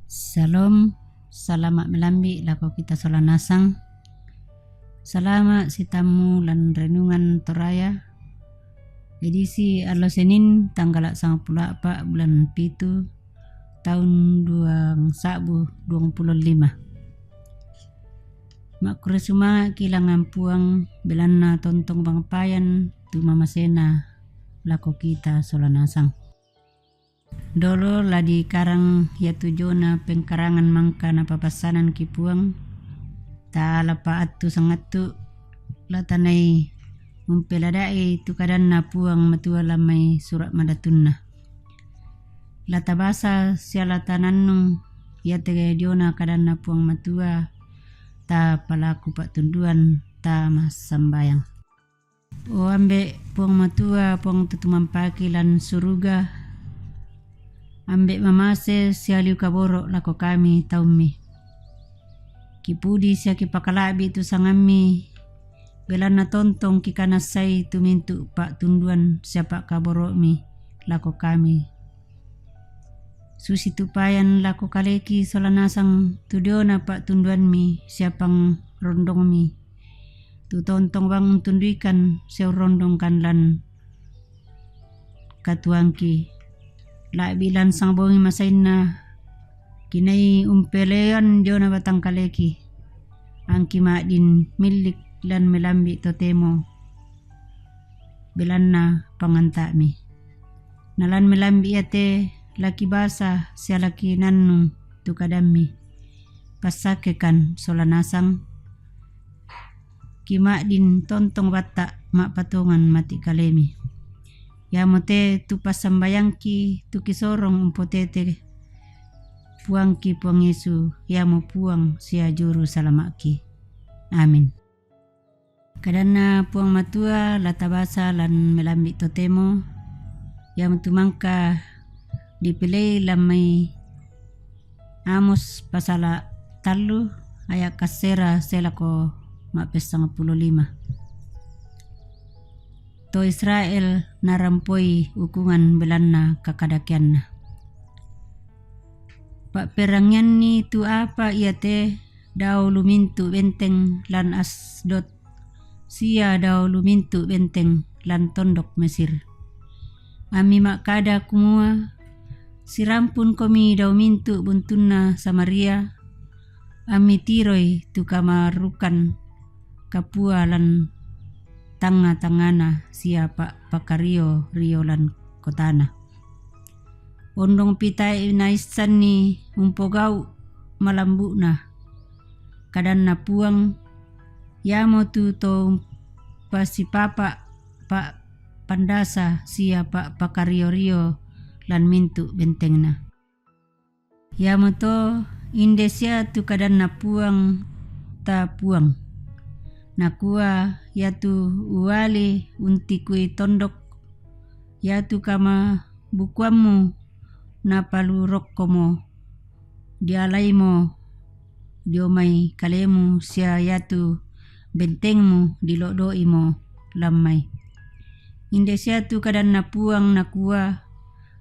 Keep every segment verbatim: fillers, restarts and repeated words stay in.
Shalom, salama' melambi' lako kita sola nasang. Salama' sitammu lan renungan Toraya. Edisi allo Senin, tanggala' sangpulo a'pa' bulan pitu, taun duang sa'bu duang pulo lima. Ma'kurre sumanga'ki' langngan Puang, belanna tontong bang payan tu mamasena lako kita sola nasang. Dolo la dikarang iatu jona pengkarangan mangka napapassananki' Puang, ta'ala pa attu sangattu, la tanai umpelada'i tu kadanNa Puang Matua lan mai Sura' Madatunna. La tabasa sia la tanannung iate diona kadanNa Puang Matua, tapalaku pa'tunduan, tamassambayang. O Ambe' Puang Matua, Puang tu tumampaki lan suruga, Ambe' mamase sia liu kaboro' lako kami taummi. Kipudi sia kipakala'bi' tu sangammi, belanna tontong kikanassai tu mintu' pa'tunduan sia pa'kaboro'mi lako kami. Susitu payan lako kaleki sola nasang tu diona pa'tunduammi sia pangrondongmi. Tu tontong bang untunduikan sia urrondongkan lan katuoangki. La'bi' lan sangbongi masainna kinai umpelean diona batang kaleki. Angki ma'din millik lan melambi' totemo, belanna panganta'mi. Na lan melambi' iate la kibasa sia la kinannung tu kadammi. Passakekan sola nasang, kima'din tontong batta' ma'patongan mati' kalemi. Iamote tu passambayangki tu kisorong umpotete Puangki Puang Yesu, iamo Puang sia Juru Salama'ki. Amin. Kadanna Puang Matua la tabasa lan melambi' totemo, iamotu mangka dipilei lan mai Amos pasala' tallu aya' kassera sae lako ma'pessangpulo lima. To Israel narampoi ukungan belanna kakadakeanna. Pa'perangianni tu apa iate dao lumintu' benteng lan Asdod, sia dao lumintu' benteng lan tondok Mesir. Ammi ma'kada kumua, sirampunkomi dao mintu' buntunna Samaria, ammi tiroi tu kamarrukan kapua lan tangnga-tangngana sia pa-, pakario-rio lan kotana. Ondong pitae naissanni umpogau' malambu'na. Kadanna Puang, iamotu to umpasipapa' pa-, pandasa sia pa-, pakario-rio lan mintu' bentengna. Iamoto inde sia tu kadanna Puang ta Puang. Nakua, iatu uali untikui tondok, iatu kamabukuammu napalurokkomo, dialaimo dio mai kalemu sia iatu bentengmu dilo'do'imo lan mai. Inde sia tu kadanna Puang nakua,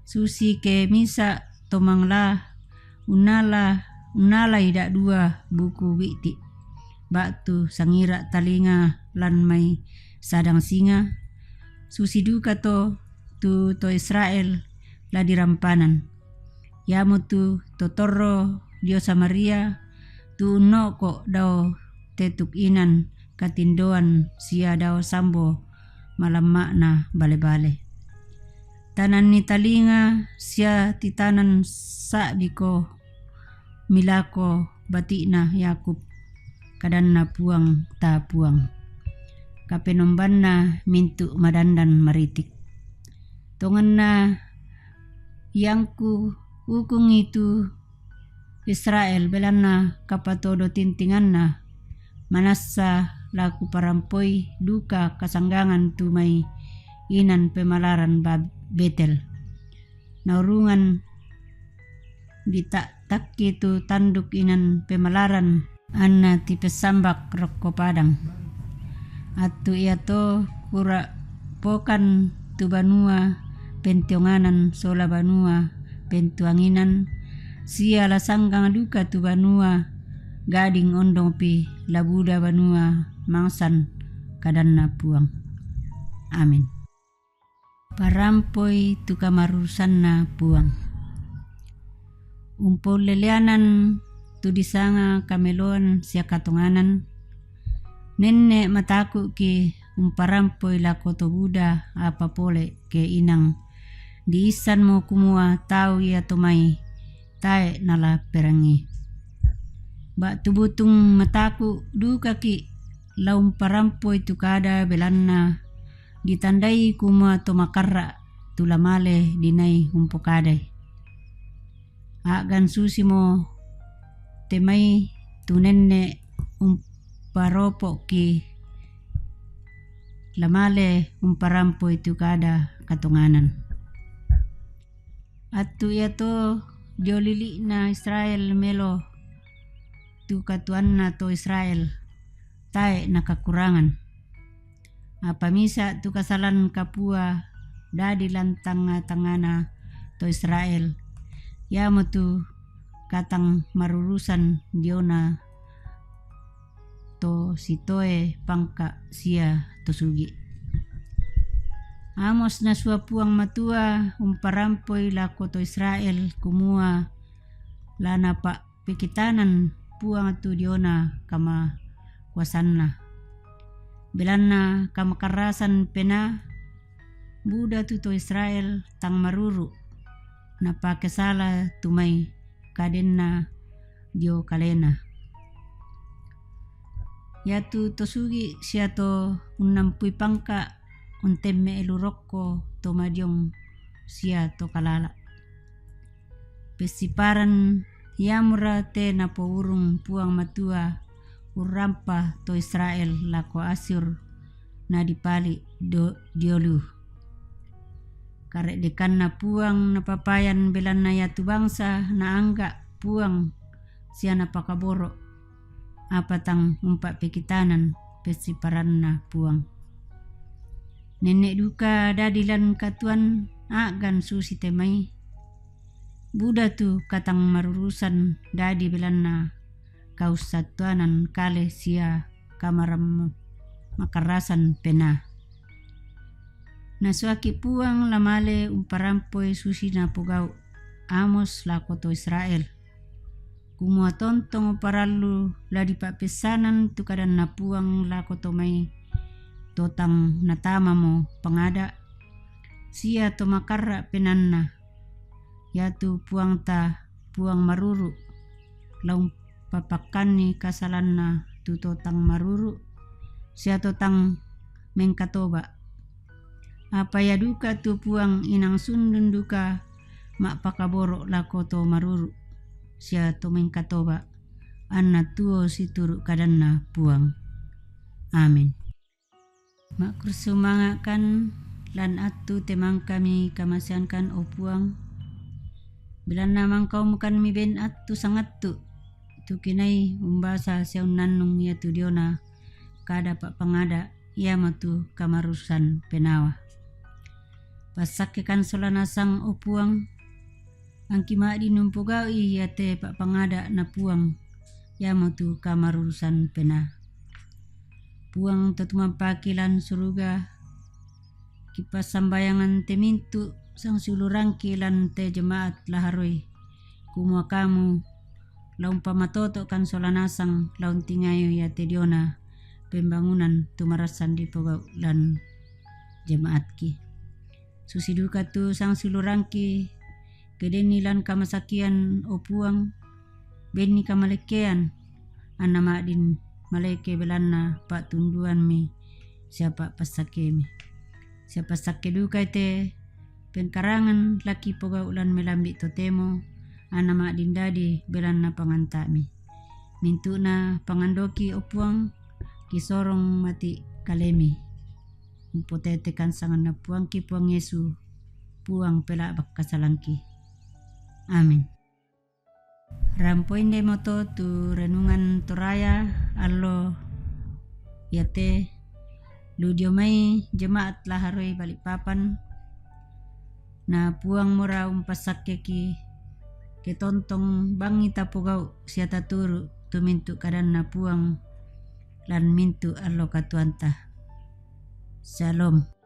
susi ke misa' to mangla unnala, unnalai da'dua buku bi'ti', ba'tu sangira' talinga lan mai sadang singa, susi duka to tu to Israel la dirampanan. Iamotu to torro dio Samaria, tu unno'ko' dao tetuk inan katindoan sia dao sambo malamma'na bale-bale. Tananni talinga sia titanan sa'biko milako bati'na Yakub, kadanna Puang ta Puang, kapenombanna mintu' madandan maritik. Tonganna iangku ukungi tu Israel, belanna kapatodotintinganna, manassa la kuparampoi duka kasanggangan tu mai inan pemalaran Bab-, Betel. Naurungan dita'takki tu tanduk inan pemalaran, anna tipessambak rokko padang. Attu iato kurapokan tu banua pentionganan sola banua pentuanginan, Sia la sanggang duka tu banua gading ondong pi la buda banua mangsan kadanna Puang. Amin. Parampoi tu kamarurusanna Puang. Umpoleleanan tu disanga kameloan sia katonganan, nenne matakuki umparampoi lako to buda apa pole ke inang diissanmo kumua tau ia to mai tae nala perangi. Ba tu butung mataku dukaki la umparampoi tu kada belanna ditandai kumua to makarra tu la male dinai umpokadai. A'gan susimo te mai tu nenne umparopoki la male umparampoi tu kada katonganan. Attu iato dio lili'na Israel melo tu katuanna to Israel tae nakakurangan. Apa misa tu kasalan kapua dadi lan tangnga-tangngana to Israel, iamotu katang marurusan diona to sitoe pangka sia to sugi. Amos nasua Puang Matua umparampoi lako to Israel kumua la napa pekitanan Puang tu diona kamakuasanna. Belanna kamakarrasan pena buda tu to Israel tang maruru, napakesala tu mai kadenna dio kalena. Iatu to sugi sia to unnampui pangka untemme elurokko to madiong sia to kalala. Pessiparan iamura te napourung Puang Matua urrampa to Israel lako Asyur na dipali do diolu. Kareddekanna Puang napapayan belanna iatu bangsa naangga Puang sia napakaboro, apa tang umpa pekitanan pessiparanna Puang. Nenne duka dadi lan katuan a'gan susi te mai. Buda tu katang marurusan dadi belanna kaussattuanan kale sia kamaram makarrasan pena. Nasuaki Puang la male umparampoi susi napogau Amos lako to Israel. Kumua tontong parallu la dipapessanan tu kadanna Puang lako to mai to tang natamamo pangada sia to makarra penanna. Iatu Puangta Puang maruru, la umpapakkanni kasalanna tu to tang maruru sia to tang mengkatoba. Apa ia duka tu Puang inang sundun duka ma'pakaboro lako to maruru sia to mengkatoba, anna tuo situru kadanna Puang. Amin. Makkursumanga'kan lan attu te mangkami kamaseankan, o Puang. Belanna mangkaumukan mi ben attu sangattu tu kinai umbasa sia unnannung iatu diona kada pa'pangada, iamotu kamarurusan penawa. Passakkekan sola nasang, o Puang, angki ma'din umpogau'i iate pa'pangada na Puang, iamotu kamarurusan pena. Puang to tumampaki lan suruga, kipassambayangan te mintu sangsiulurangki lan te jemaat laharoi, kumua kamu la umpamatoto'kan sola nasang la untingayo iate diona pembangunan tumarassan dipogau lan jemaatki. Susi duka tu sangsiulurangki, ke denni lan kamasakian, o Puang, benni kamalekkean, anna ma'din maleke belanna pa'tunduammi sia pa'passakemi. Sia passakke dukai te pengkarangan laki pogau lan melambi totemo, anna ma'din dadi belanna panganta'mi. Mintu'na pangandoki, o Puang, kisorong mati kalemi. Umpotetekan sanganna Puangki Puang Yesu, Puang pela'bak kasalangki. Amin. Rampo indemoto tu renungan Toraya allo iate lu dio mai jemaat laharoi Balikpapan, na Puang mora umpassakkeki Ri tontong bangngi tapogau' sia taturu' tu mintu' kadanNa Puang lan mintu' allo katuoanta. Syalom.